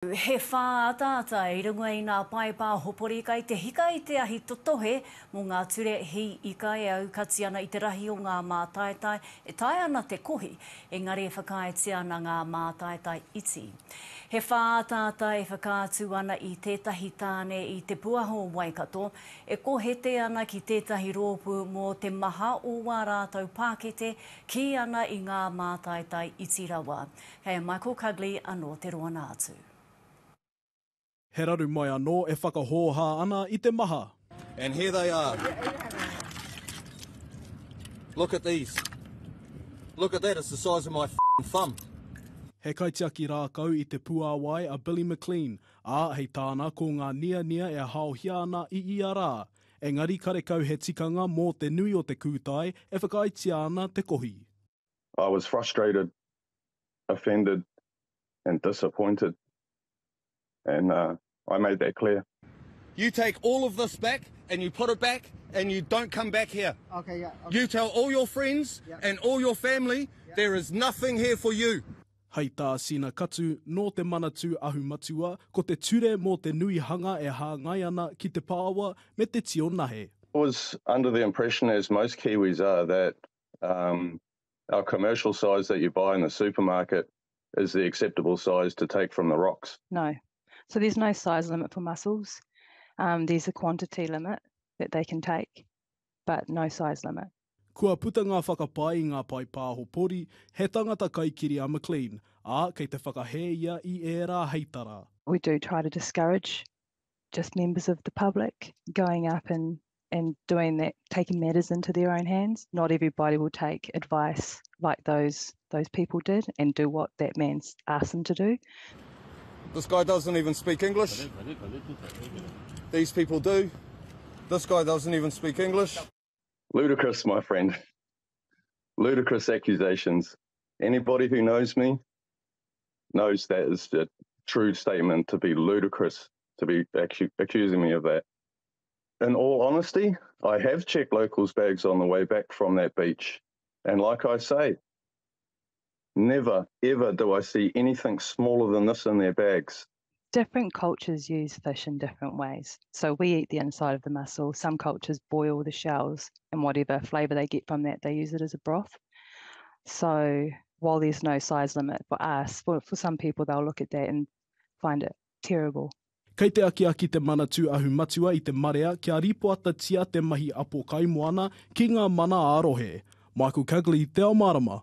He whāataata i runga i ngā pae pāhopori kai te hika i te ahi totohe mō ngā ture hī ika e aukati ana i te rahi o ngā mātaitai e taea ana te kohi, engari e whakaaetia ana ngā mātaitai iti. He whāataata e whakaatu ana i tētahi tāne i Te Puaho o Waikato e kohete ana ki tētahi rōpū mō te maha o wā rātou pākete kī ana i ngā mātaitai iti rawa. Kei a Michael Cugley anō te roana atu. He raru mai anō e whakahōhā ana i te maha. And here they are. Look at these. Look at that, it's the size of my thumb. He kaitiaki rākau i te puāwai a Billy McLean, ā, hei tāna ko ngā niania e haohia ana i ia rā. Engari karekau he tikanga mō te nui o te kūtai e whakaaetia ana te kohi. I was frustrated, offended and disappointed and uh, I made that clear. You take all of this back and you put it back and you don't come back here. Okay, yeah. Okay. You tell all your friends yeah. and all your family yeah. there is nothing here for you. Hei tā Sina Katu, nō te Manatū Ahu Matua, ko te ture mō te nui hanga e hāngai ana ki te pāoa me te tio nahe. I was under the impression, as most Kiwis are, that um, our commercial size that you buy in the supermarket is the acceptable size to take from the rocks. No. So there's no size limit for mussels. Um, there's a quantity limit that they can take, but no size limit. Kua puta ngā whakapae i ngā pae pāho pori, he tangata kaikiri a McLean, ā, kei te whakahē ia i ērā heitara. We do try to discourage just members of the public going up and and doing that, taking matters into their own hands. Not everybody will take advice like those those people did and do what that man's asked them to do. This guy doesn't even speak English. These people do. This guy doesn't even speak English. Ludicrous, my friend. Ludicrous accusations. Anybody who knows me knows that is a true statement to be ludicrous to be acu- accusing me of that. In all honesty, I have checked locals' bags on the way back from that beach. And like I say, never, ever do I see anything smaller than this in their bags. Different cultures use fish in different ways. So we eat the inside of the mussel. Some cultures boil the shells and whatever flavour they get from that, they use it as a broth. So while there's no size limit for us, for, for some people, they'll look at that and find it terrible. Kei te akiaki te Manatū Ahu Matua i te marea kia rīpoatatia te mahi apo kaimoana ki ngā mana ā-rohe. Michael Cugley, Te Ao Mārama.